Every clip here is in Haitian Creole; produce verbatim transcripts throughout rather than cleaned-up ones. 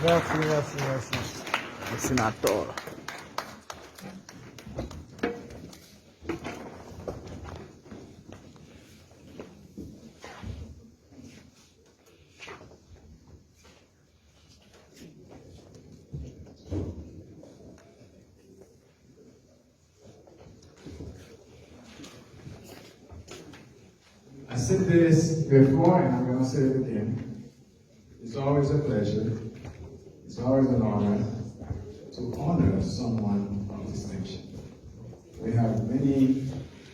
Mèsi, mèsi, mèsi. Senatè. I said this before, and I'm going to say it again. It's always a pleasure, it's always an honor to honor someone of distinction. We have many,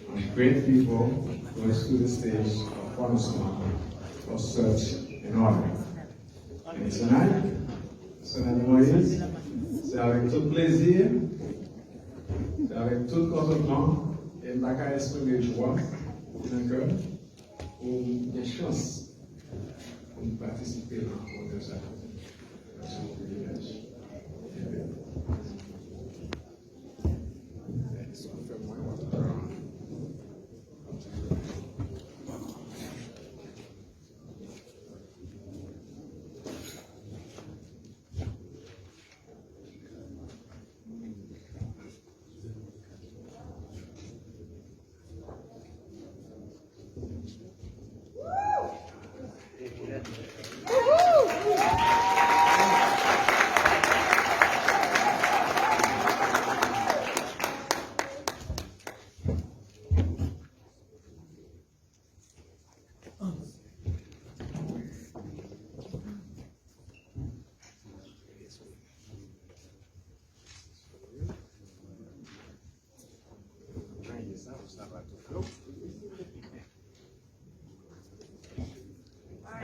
um, great people who rise to the stage of punishment for such an honor. And tonight, Senatè Moïse, se avèk tout plezi, se avèk tout kontantman, e m pa ka eksprime jwa ki nan kè m pou m gen chans pou m patisipe nan honneur sa. Se yon privilèj.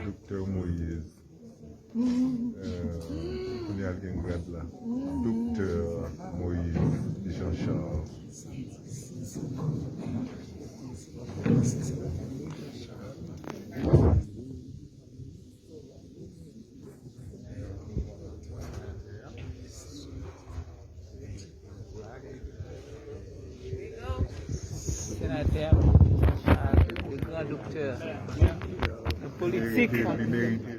Doktè Moïse. Euh, kounye a l gen grad la. Doktè Moïse Jean Charles. Senatè, le gran doktè, le politik. Li merite, li merite.